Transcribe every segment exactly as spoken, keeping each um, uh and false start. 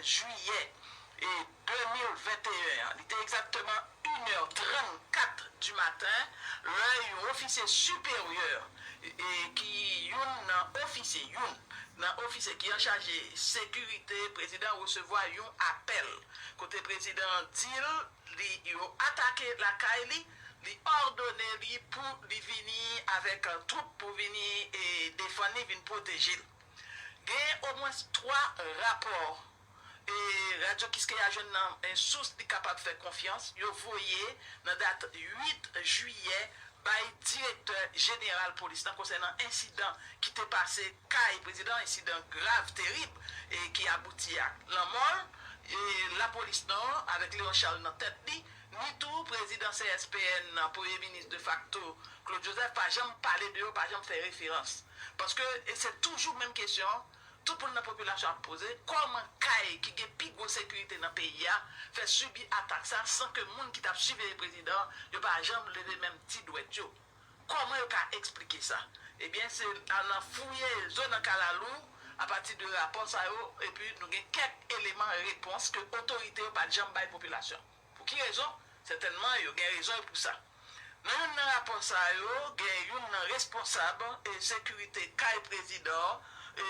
jiyè e de mil venteyen an. Li te egzakteman inè trannkat di maten lè yon ofisye siperyè e ki youn nan ofisye, youn nan ofisye ki anchaje sekirite prezidan resevwa yon apèl kote prezidan an di l li yo atake lakay li, li òdone li pou li vini avèk twoup pou vini e defann li, vin pwoteje l. Gen omwens twa rapò e Radyo Kiskeya jwenn nan en sous li kapab fè konfyans, yo voye nan dat uit jiyè bay direktè jeneral polis la konsènan ensidan ki te pase kay prezidan, ensidan grav, terib, e ki abouti ak lanmò l. E lapolis nan, avèk Léon Charles nan tèt li, ni tou prezidan C S P N nan, premye minis defakto Claude Joseph, pa janm pale de yo, pa janm fè referans. Paske e se toujou menm kesyon, tout moun nan popilasyon ap poze, kòman kay ki gen pi gwo sekirite nan peyi a fè sibi atak sa san ke moun ki t ap siveye prezidan an, yo pa janm leve menm ti dwèt yo? Kòman yo ka eksplike sa? Ebyen, se nan fouye zo nan kalalou apati de rapò sa yo, epi nou gen kèk eleman repons ke otorite yo pa t janm bay popilasyon. Pou ki rezon? Sètènman, yo gen rezon yo pou sa. Nan youn nan rapò sa yo, gen youn nan responsab e sekirite kay prezidan e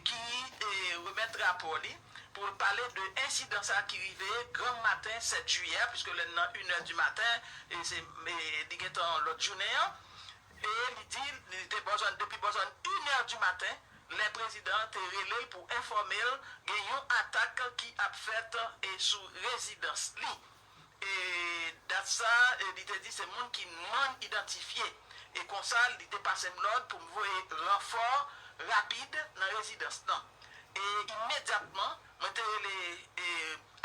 ki e remèt rapò li pou l pale de ensidan sa ki rive granm maten sèt jiyè, piske lè n nan inè di maten, e se e li gentan lòt jounen an, e li di li te bòzòn, depi bòzòn inè di maten, lè prezidan an te rele l pou enfòme l gen yon atak ki ap fèt e sou rezidans li. E dat sa, e li te di se moun ki non idantifye. E konsa, li te pase m lòd pou m voye ranfò rapid nan rezidans lan. E imedyatman, mwen te rele e,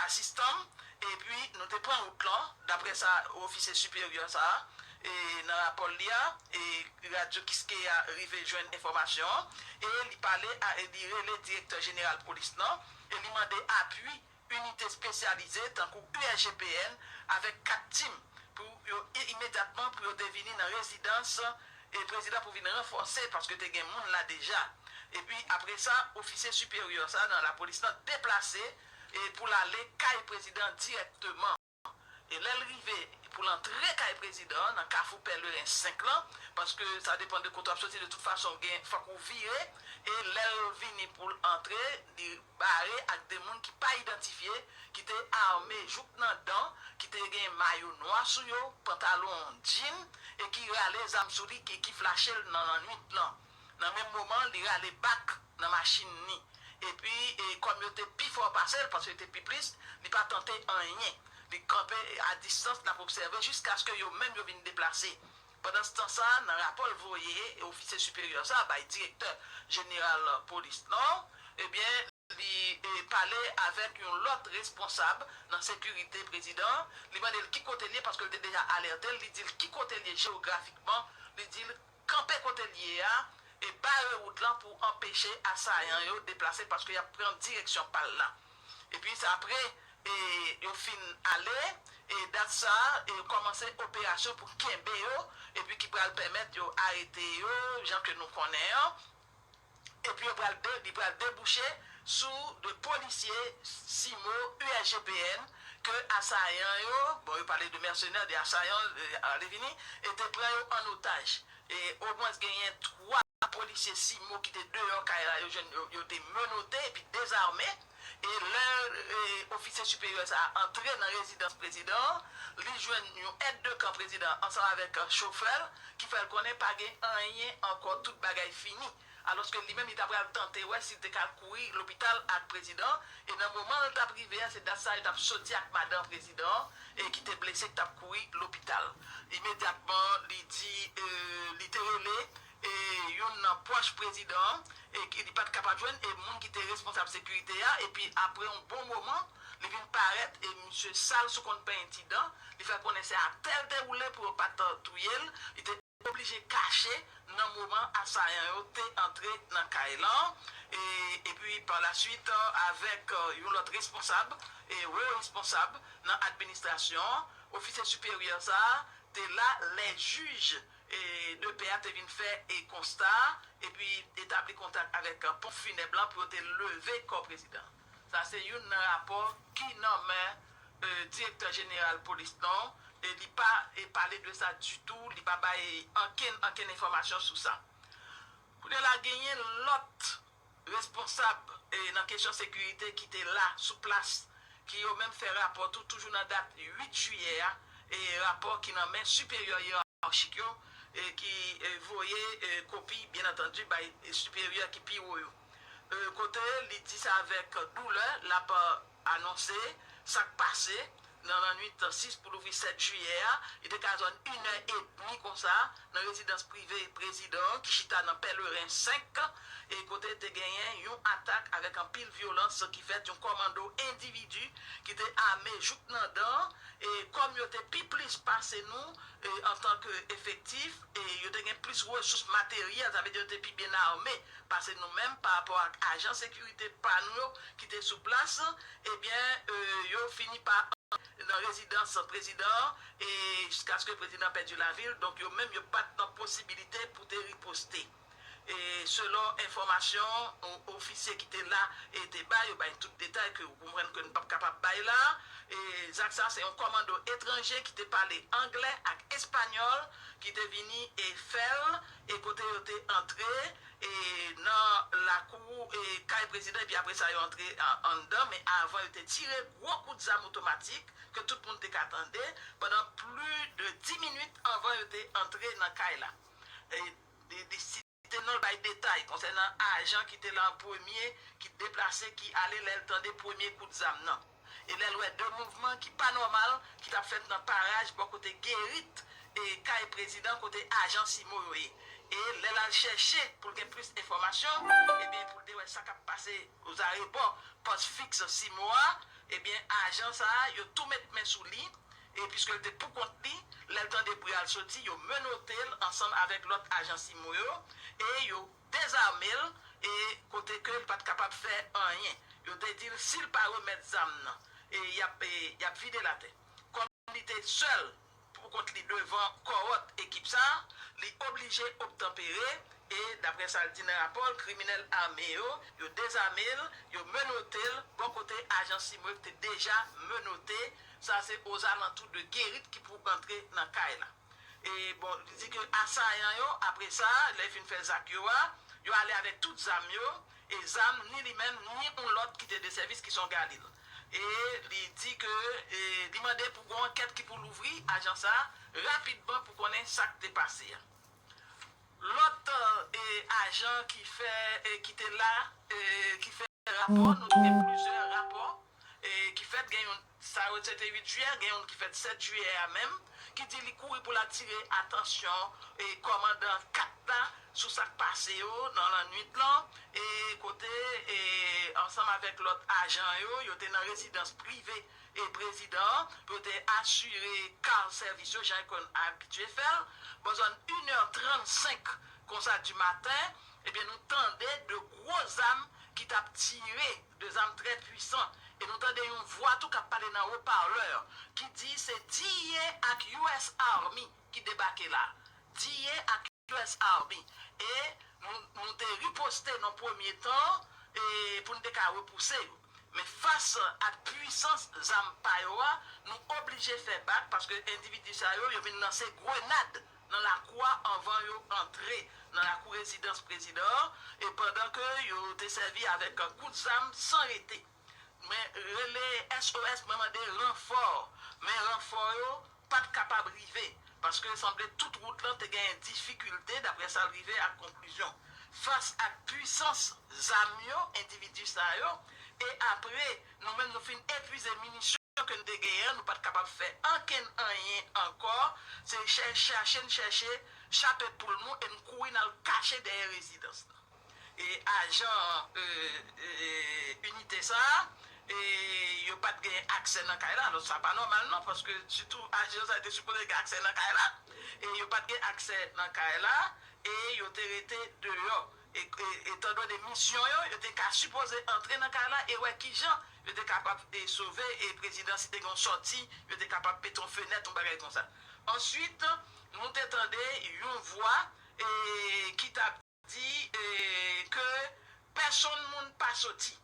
asistan m, epi nou te pran wout lan, daprè sa ofisye siperyè sa a, e nan rapò l li a, e Radyo Kiskeya rive jwenn enfòmasyon an, e li pale a, e li rele direktè jeneral polis lan, e li mande apui inite espesyalize tankou U S G P N avèk kat tim pou yo e imedyatman pou yo te vini nan rezidans e prezidan pou vin ranfòse paske te gen moun la deja. Epi apre sa, ofisye siperyè sa nan lapolis lan deplase e pou l ale kay prezidan dirèkteman. E lè l rive pou l antre kay prezidan an nan kafou Pèleren senk lan, paske sa depann de kote w ap soti, de tout fason gen fòk ou vire, e lè l vini pou l antre, li bare ak de moun ki pa idantifye, ki te ame jouk nan dan, ki te gen mayo nwa sou yo, pantalon djin, e ki rale zam sou li, ki, ki flache l nan lannwit lan. Nan menm moman, li rale bak nan machin li. Epi, e, kòm yo te pi fò pase l, paske yo te pi plis, li pa tante anyen. Li kanpe a distans, l ap obsève jiskaske yo menm yo vin deplase. Pandan se tan sa, nan rapò l voye e ofisye siperyè sa bay direktè jeneral polis lan, ebyen, li e, pale avèk yon lòt responsab nan sekirite prezidan an. Li mande l ki kote l ye, paske l te deja alète l. Li di l ki kote l ye jewografikman. Li di l kanpe kote l ye a e bare wout lan pou anpeche asayan yo deplase paske y ap pran direksyon pa l la. Epi sa apre e, yo fin ale, e dat sa a, e, yo kòmanse operasyon pou kenbe yo, epi ki pral pèmèt yo arete yo, jan ke nou konnen an. Epi yo pral de, li pral debouche sou de polisye simo U S G P N ke asayan yo, bon, yo pale de mèsenè, de asayan, e, ale vini, e te pran yo an otaj. E omwens genyen twa polisye simo ki te deyò kay la, yo jwenn, yo, yo te menote epi dezame. E lè e, ofisye siperyè sa a antre nan rezidans prezidan an, li jwenn yon èd de kan prezidan an ansanm avèk chofè l ki fè l konnen pa gen anyen ankò, tout bagay fini. Alòske li menm, li ta pral tante wè si l te ka kouri lopital ak prezidan an. E nan moman l t ap rive a, se dat sa yo t ap soti ak madan prezidan an, e ki te blese, ki t ap kouri lopital. Imedyatman, li di, e, li te rele e, youn nan pwòch prezidan an, e ki li pa t kapab jwenn, e moun ki te responsab sekirite a, epi apre yon bon moman, li vin parèt, e misye sal sou konn penti dan, li fè konnen se atè l te woule pou yo pa t touye l, li te oblije kache nan moman asayan yo te antre nan kay lan, e, epi pa la swit, avèk, e, yon lòt responsab, e, wo responsab nan administrasyon an, ofisye siperyè sa a te la lè jij e, de pè a te vin fè e konsta a, epi etabli kontak avèk, e, ponp finèb lan pou yo te leve kò prezidan an. Sa se youn nan rapò ki nan men, e, direktè jeneral polis lan, e li pa, e, pale de sa ditou, li pa bay ankenn, ankenn enfòmasyon sou sa. Kounye la, genyen lòt responsab, e, nan kesyon sekirite ki te la sou plas, ki yo menm fè rapò tou, toujou nan dat uit jiyè a, e rapò ki nan men siperyè yerachik yo, e ki, e, voye, e, kopi, byen antandi, bay, e, siperyè ki pi wo yo. E, kote li di sa avèk doulè, l ap, e, anonse sa k pase nan lannwit sis pou louvri sèt jiyè a. Li te ka zòn inè edmi konsa, nan rezidans prive prezidan an ki chita nan Pèleren senk, e kote te genyen yon atak avèk anpil vyolans ki fèt, yon kòmando endividi ki te ame jouk nan dan, e kòm yo te pi plis pase nou, e antanke efektif, e yo te gen plis resous materyèl, sa vle di yo te pi byen ame pase nou menm pa rapò ak ajan sekirite pa nou yo ki te sou plas, ebyen, e, yo fini pa nan rezidans prezidan an, e jiskaske prezidan pèdi lavi l, donk yo menm yo pa t nan posibilite pou te riposte. E selon enfòmasyon o-, ofisye ki te la e te bay, yo bay tout detay ke ou konprann ke n p ap kapab bay la. E zak sa, se yon kòmando etranje ki te pale anglè ak espanyòl ki te vini e fè l, e kote yo te antre, e nan lakou, e kay prezidan, epi apre sa, yo antre an-, anndan, men avan, yo te tire gwo kout zam otomatik ke tout moun te ka tande pandan plis de dis minit anvan yo te antre nan kay la. E, e, e site non l bay detay konsènan ajan ki te la an premye, ki deplase, ki ale lè l tande premye kout zam nan. E lè l wè de mouvman ki pa nòmal ki t ap fèt nan paraj bò kote Gerit e kay prezidan kote ajan Simo yo ye. E lè l al chèche pou l gen plis enfòmasyon, ebyen, pou l te wè sa k ap pase ozarebò pòs fiks Simo a, ebyen, ajan sa a, yo tou met men sou li, e piske l te pou kont li, lè l tande bri a l soti, yo menote l ansanm avèk lòt ajan Simo yo, e yo dezame l, e kote ke l pa t kapab fè anyen. Yo te di l, si l pa remèt zam nan, e y ap, e y ap vide l atè. Kòm li te sèl pou kont li devan kòwòt ekip sa, li oblije obtanpere, e daprè sa l di nan rapò l, kriminèl ame yo, yo dezame l, yo menote l, bò kote ajan Simo yo ki te deja menote, sa se ozalantou de Gerit ki pou antre nan kay la. E bon, li di ke asayan yo, apre sa, lè yo fin fè zak yo a, yo ale avèk tout zam yo, e zam ni li menm, ni yon lòt ki te de sèvis ki se yon Galil. E li di ke, e, li mande pou gon ankèt ki pou louvri ajan sa a rapidman pou konnen sa k te pase a. Lòt, e, ajan ki fè, e, ki te la, e, ki fè rapò, nou te gen plizyè rapò, e, ki fèt, gen youn, sa yo se te uit jiyè, gen youn ki fèt sèt jiyè a menm, ki di li kouri pou l atire atansyon, e, kòmandan kat la sou sa k pase yo nan lannwit lan, e, kote, e, ansanm avèk lòt ajan yo, yo te nan rezidans prive e prezidan an, pou yo te asire kar sèvis yo, jan yo konn abitye fè l. Bò zòn inè trannsenk konsa di maten, ebyen, nou tande de gwo zam ki t ap tire, de zam trè pwisan. E nou tande yon vwa tou k ap pale nan opalè ki di se D E A ak U S Army ki debake la. D E A ak U S Army. E nou, nou te riposte nan premye tan, e pou n te ka repouse yo. Men fas ak pwisans zam pa yo a, nou oblije fè bak, paske endividi sa yo, yo vin lanse grenad nan lakou a anvan yo antre nan lakou rezidans prezidan an, e pandan ke yo te sèvi avèk kout zam san rete. Men rele S O S, mwen mande ranfò, men ranfò yo pa t kapab rive, paske sanble tout wout lan te genyen difikilte, daprè sa l rive ak konklizyon. Fas ak pwisans zam yo, endividi sa yo, e apre, nou menm nou fin epuize minisyon ke n te genyen an, nou pa t kapab fè ankenn anyen ankò, se chè-, chache n chèche chape poul nou e n kouri n al kache dèyè rezidans lan. E ajan, e, e, inite sa a, e yo pa t gen aksè nan kay la. Alò, sa pa nòmal non, paske sitou ajan sa yo te sipoze gen aksè nan kay la, e yo pa t gen aksè nan kay la, e yo te rete deyò. E, e, etandone misyon yo, yo te ka sipoze antre nan kay la e wè kijan yo te kapab, e, sove, e, prezidan, si te gen yon sòti, yo te kapab pete yon fenèt, yon bagay konsa. Answit, nou te tande yon vwa, e, ki t ap di, e, ke pèsonn moun pa soti.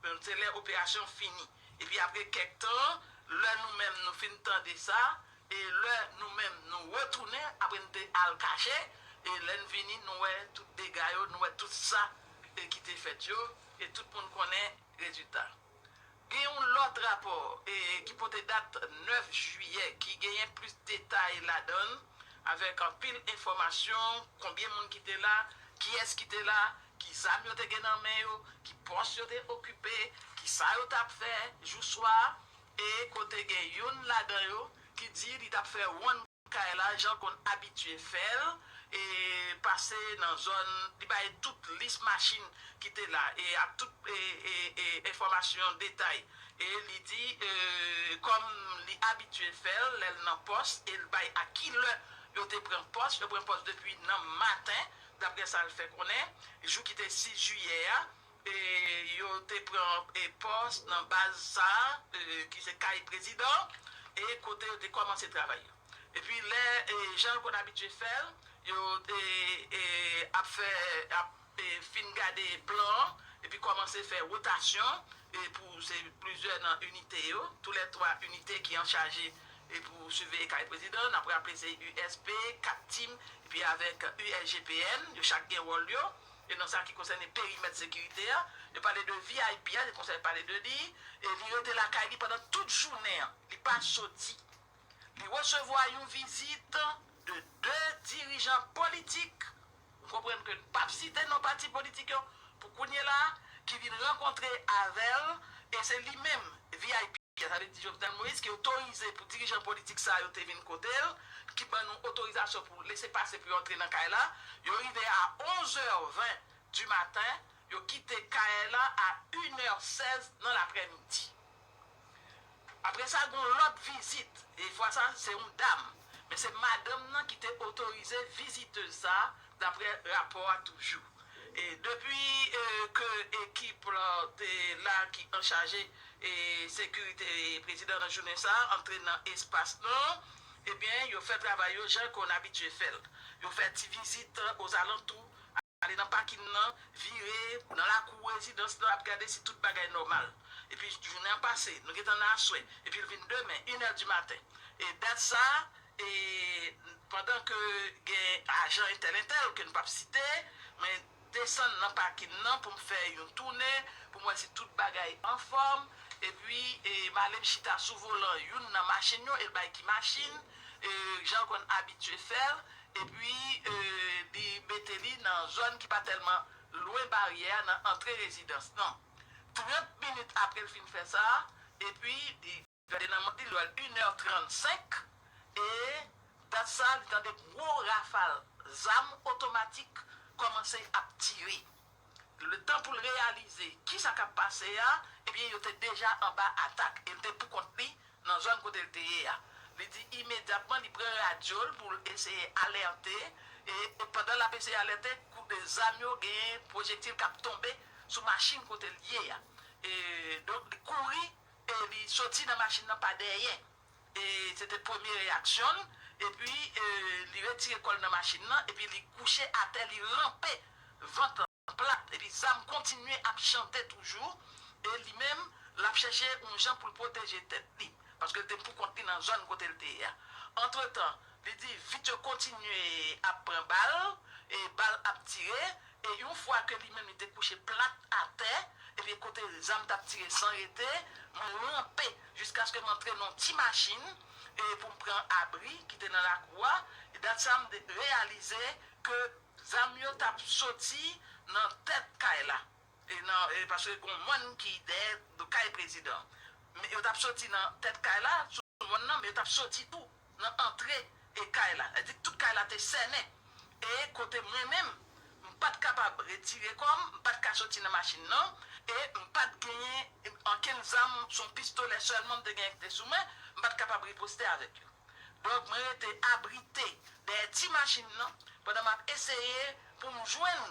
Se lè operasyon fini. Epi apre kèk tan, lè nou menm nou fin tande sa, e lè nou menm nou retounen, apre n te al kache, e lè n vini, nou wè tout dega yo, nou wè tout sa e ki te fèt yo, e tout moun konnen rezilta. Gen yon lòt rapò e ki pote dat nèf jiyè ki genyen plis detay ladan l, avèk anpil enfòmasyon, konbyen moun ki te la, kiyès ki te la, ki zam yo te gen nan men yo, ki pòs yo te okipe, ki sa yo t ap fè jou swa, e kote gen youn ladan yo ki di li t ap fè wonn kay la jan l konn abitye fè l, e pase nan zòn, li bay tout lis machin ki te la, e ak tout e, e, e, enfòmasyon detay. E li di, e, kòm li abitye fè l, lè l nan pòs, e l bay a ki lè yo te pran pòs, yo pran pòs depi nan maten, daprè sa l fè konnen, jou ki te sis jiyè a, e yo te pran e, pòs nan baz sa a, e, ki se kay prezidan, e kote yo te kòmanse travay yo. Epi lè, e, jan yo konn abitye fè l, yo te e, ap fè, ap e, fin gade plan an, epi kòmanse fè wotasyon, e, pou se plizyè nan inite yo, toulètwa inite ki anchaje e pou siveye kay prezidan, n ap raple se U S P, kat tim, epi avèk U S G P N, yo chak gen wòl yo, e nan sa ki konsène perimèt sekirite a, yo pale de V I P a, yo konsène pale de li, e li rete lakay li pandan tout jounen an, li pa soti. Li resevwa yon vizit de de dirijan politik, nou konprann ke n p ap site non pati politik yo, pou kounye la, ki vin rankontre avè l, e se li menm, V I P, sa vle di Jovenel Moïse, ki otorize pou dirijan politik sa yo te vin kote l, ki ban nou otorizasyon pou lese pase pou yo antre nan kay la. Yo rive a onz è ven di maten, yo kite kay la a inè sèz nan laprèmidi. Apre sa, gen yon lòt vizit, e fwa sa, se yon dam. Men se madanm nan ki te otorize vizitez sa, daprè rapò a toujou. E depi e, ke ekip la te la ki anchaje e sekirite prezidan nan jounen sa, antre nan espas nan, ebyen, yo fè travay yo jan ke n abitye fè l. Yo fè ti vizit ozalantou, ale nan pakin nan, vire nan lakou rezidans nan, ap gade si tout bagay nòmal. Epi jounen an pase, nou gentan nan aswè, epi l vin demen, inè di maten. E dat sa, e pandan ke gen ajan entèl entèl ke n p ap site, men desann nan pakin nan pou m fè yon tounen, pou m wè si tout bagay anfòm, epi e, m ale m chita sou volan youn nan machin yo, e l bay ki machin, e, jan l konn abitye fè l, epi e, li mete li nan zòn ki pa tèlman lwen baryè a nan antre rezidans nan. Trant minit apre l fin fè sa, epi li gade nan mont li, l wè l inè trannsenk, e dat sa, li tande gwo rafal zam otomatik kòmanse ap tire. Letan pou l reyalize kisa k ap pase a, ebyen, yo te deja anba atak, e l te pou kont li nan zòn kote l te ye a. Li di imedyatman li pran radyo l pou l eseye alète, e, e pandan l ap eseye alète, kou de zam yo genyen pwojektil k ap tonbe sou machin kote l ye a. E, donk, li kouri e li soti nan machin nan pa dèyè. E se te premye reyaksyon l, epi e, li retire kò l nan machin nan, epi li kouche atè, li ranpe vant lan plat, epi zam kontinye ap chante toujou, e li menm, l ap chèche yon jan pou l pwoteje tèt li, paske l te pou kont li nan zòn kote l te ye a. Antretan, li di vit yo kontinye ap pran bal, e bal ap tire, e yon fwa ke li menm li te kouche plat atè, epi kote zam t ap tire san rete, mwen ranpe jiskaske m antre nan yon ti machin, e pou m pran abri ki te nan lakou a, e dat sa m de- reyalize ke zam yo t ap soti nan tèt kay la. E nan, e paske gon mòn ki dèyè kay prezidan. Men yo t ap soti nan tèt kay la, sou mòn nan, men yo t ap soti tou nan antre e kay la. Sa di tout kay la te sènen. E kote mwen menm, m pa t kapab retire kò m, m pa t ka soti nan machin nan, e m pa t genyen ankenn zam, se yon pistolè sèlman m te genyen ki te sou mwen, m pa t kapab riposte avèk yo. Donk, mwen rete abrite dèyè ti machin nan, pandan m ap eseye pou m jwenn,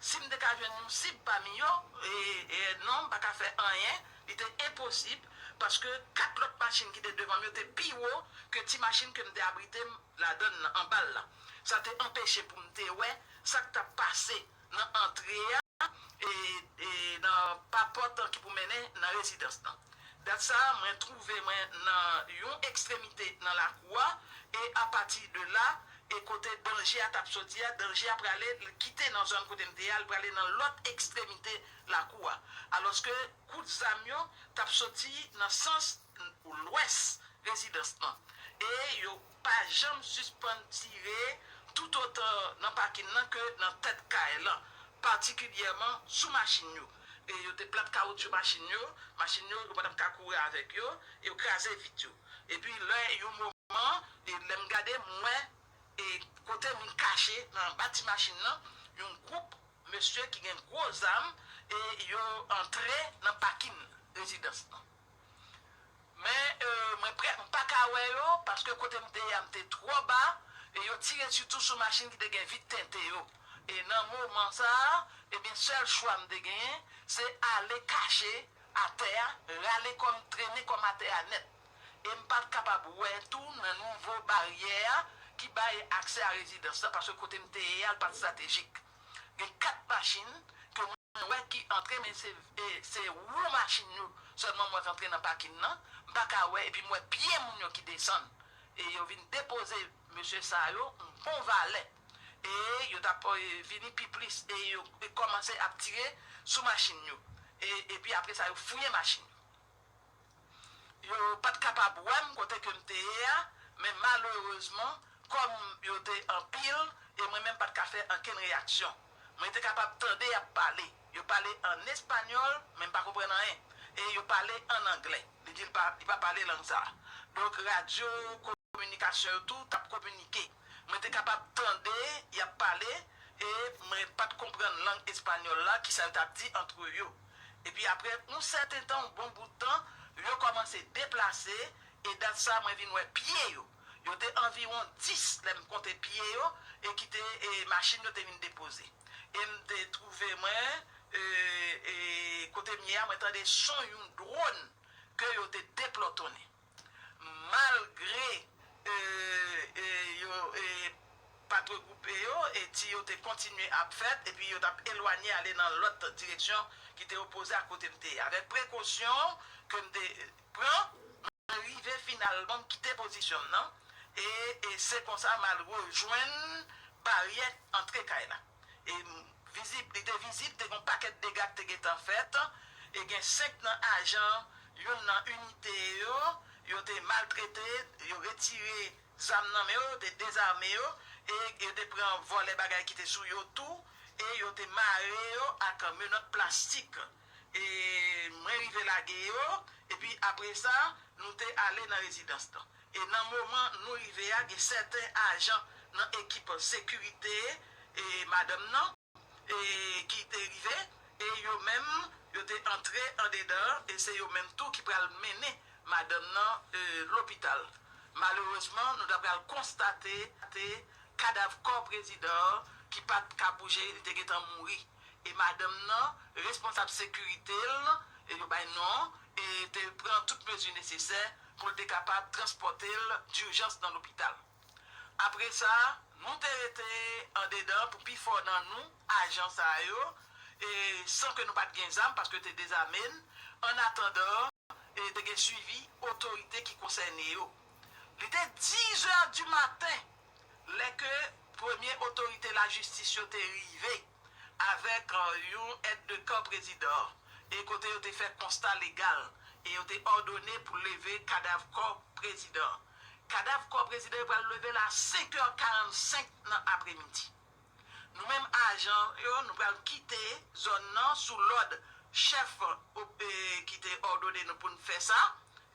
si m te ka jwenn yon sib pami yo, e, e non, m pa ka fè anyen, li te enposib, paske kat lòt machin ki te devan m yo te pi wo ke ti machin ke m te abrite m ladan l nan, anba l la. Sa te anpeche pou m te wè sa k t ap pase nan antre a, e, e nan pa pòt ki pou mennen nan rezidans lan. Dat sa a, mwen twouve mwen nan yon ekstremite nan lakou a, e apati de la, e kote danje a t ap soti a, danje a prale, l kite nan zòn kote m te ye a, l prale nan lòt ekstremite lakou a. Alòske kout zam yo t ap soti nan sans lwès rezidans lan. E yo pa janm sispann tire toutotan nan pakin nan ke nan tèt kay lan, patikilyèman sou machin yo. E yo te plat kawoutchou machin yo, machin yo, yo pa t ap ka kouri avèk yo, e yo kraze vit yo. Epi lè yon moman, e lè m gade, m wè, e kote moun kache nan anba ti machin nan, yon gwoup mesye ki gen gwo zam, e yo antre nan pakin rezidans lan. Men, e, mwen prè, m pa ka wè yo, paske kote m te ye a, m te twò ba, e yo tire sitou sou machin ki te gen vit tente yo. E nan moman sa a, ebyen, sèl chwa m te genyen, se ale kache atè a, rale kò m, trennen kò m atè a nèt. E m pa t kapab wè tou nan nouvo baryè a ki bay aksè a rezidans lan, paske kote m te ye a, l pa t estratejik. Gen kat machin ke mwen wè ki antre, men se, e, se wou machin yo sèlman mwen wè k antre nan pakin nan. M pa ka wè, epi m wè pye moun yo ki desann. E yo vin depoze mesye sa yo yon bon valè. E yo t ap, e, vini pi plis, e yo, e kòmanse ap tire sou machin yo. E, epi apre sa, yo fouye machin yo. Yo pa t kapab wè m kote ke m te ye a, men malerezman, kòm yo te anpil, e mwen menm pa t ka fè ankenn reyaksyon. Mwen te kapab tande y ap pale. Yo pale ann espanyòl, men m pa konprann anyen. E yo pale ann anglè. Li di l pa, li pa pale lang sa a. Donk, radyo kominikasyon yo tou t ap kominike. Mwen te kapab tande y ap pale, e mwen pa t konprann lang espanyòl la, kisa yo t ap di antre yo. Epi apre yon sèten tan, yon bon bout tan, yo kòmanse deplase, e dat sa, mwen vin wè pye yo. Yo te anviwon dis lè m konte pye yo, e ki te, e machin yo te vin depoze. E m te twouve mwen, e, e kote m ye a, mwen tande son yon dwòn ke yo te deplòtonnen. Malgre, e, e, yo, e, pa t regwoupe yo, e ti yo te kontinye ap fèt, epi yo t ap elwanye ale nan lòt direksyon ki te opoze a kote m te ye. Avèk prekosyon ke m te pran, mwen rive finalman, m kite pozisyon m nan, e, e se konsa m al rejwenn baryè antre kay la. E m vizib, li te vizib, te gen yon pakèt dega ki te gentan fèt, e gen senk nan ajan youn nan inite yo, yo te maltrete, yo retire zam nan men yo, yo te dezame yo, e yo te pran vòlè bagay ki te sou yo tou, e yo te mare yo ak menòt plastik. E mwen rive lage yo, epi apre sa, nou te ale nan rezidans lan. E nan moman nou rive a, gen sèten ajan nan ekip sekirite, e madanm nan, e ki te rive, e yo menm, yo te antre andedan, e se yo menm tou ki pral mennen madanm nan, e, lopital. Malerezman, nou ta pral konstate te kadav kò prezidan an ki pa t ka bouje, li te gentan mouri. E madanm nan, responsab sekirite l, e yo bay non, e te pran tout mezi nesesè pou l te kapab transpòte l dijans nan lopital. Apre sa, nou te rete andedan pou pifò nan nou, ajan sa yo, e san ke nou pa t gen zam, paske yo te dezame n, annatandan, e te gen swivi otorite ki konsène yo. Li te dizè di maten, lè ke premye otorite lajistis yo te rive avèk, e, yon èd de kan prezidan an, e kote yo te fè konsta legal, e yo te òdone pou leve kadav kò prezidan an. Kadav kò prezidan yo pral leve l a senk è karannsenk nan apremidi. Nou menm ajan yo, nou pral kite zòn nan sou lòd chèf, e, ki te òdone nou pou n fè sa.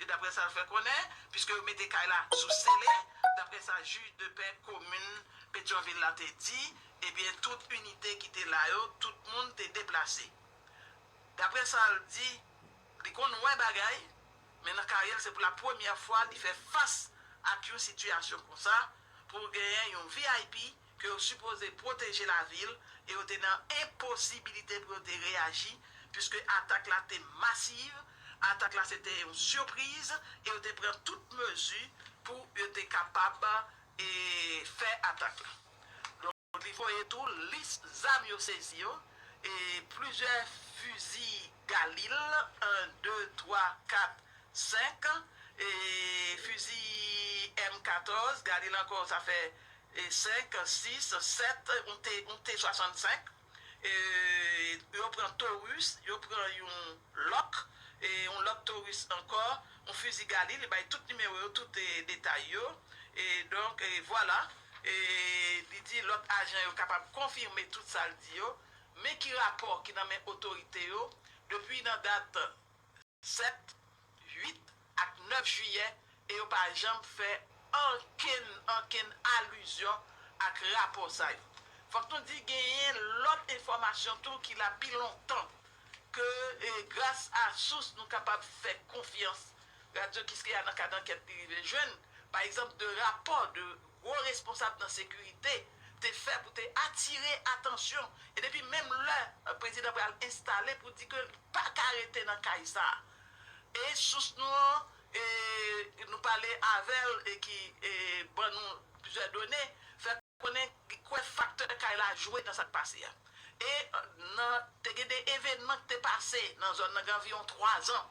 E daprè sa l fè konnen, piske yo mete kay la sou sele, daprè sa jij de pè komin Petyonvil la te di, ebyen, tout inite ki te la yo, tout moun te deplase. Daprè sa l di, li konn wè bagay, men nan karyè l, se pou la premyè fwa li fè fas ak yon sitiyasyon konsa, pou genyen yon V I P ke yo sipoze pwoteje lavi l, e yo te nan enposibilite pou yo te reyaji, piske atak la te masiv, atak la se te yon sipriz, e yo te pran tout mezi pou yo te kapab, e, fè atak la. Donk, li voye tou lis zam yo sezi yo, e, plizyè fizi Galil, en, de, twa, kat, senk, e, fizi M katòz, Galil ankò, sa fè, e, senk, sis, sèt, yon T, yon T swasannsenk. E, yo pran Taurus, yo pran yon Lòk, e, yon Lòk Taurus ankò, yon fizi Galil, li bay tout nimewo yo, tout, e, detay yo. E donk, e, vwala. E li di lòt ajan yo kapab konfime tout sa l di yo. Men ki rapò ki nan men otorite yo depi nan dat sèt, uit ak nèf jiyè, e yo pa janm fè ankenn, ankenn alizyon ak rapò sa yo. Fòk nou di genyen lòt enfòmasyon tou ki la pi lontan ke, e, gras a sous nou kapab fè konfyans Radyo Kiskeya nan kad ankèt li rive jwenn, pa egzanp, de rapò de gwo responsab nan sekirite te fè pou te atire atansyon. E depi menm lè, e, prezidan pral enstale pou di ke li pa ka rete nan kay sa a. E sous nou an, e, nou pale avè l e ki, e, ban nou plizyè done, fè konnen li kwè faktè kay la jwe nan sa k pase a. E, e, nan, te gen de evènman ki te pase nan zòn nan gen anviwon twa zan.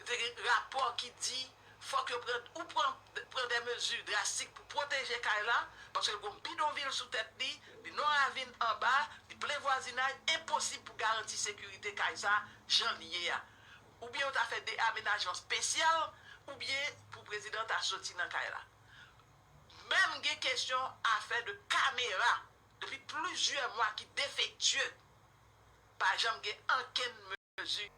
Te gen rapò ki di fòk yo pran, ou pran, pran de mezi drastik pou pwoteje kay la, paske l gon bidonvil sou tèt li, li nan ravin anba, li plen vwazinay, enposib pou garanti sekirite kay sa jan l ye a. Oubyen yo ta fè de amenajman espesyal, oubyen pou prezidan ta soti nan kay la. Menm gen kesyon afè de kamera depi plizyè mwa ki defektye. Pa janm gen ankenn mezi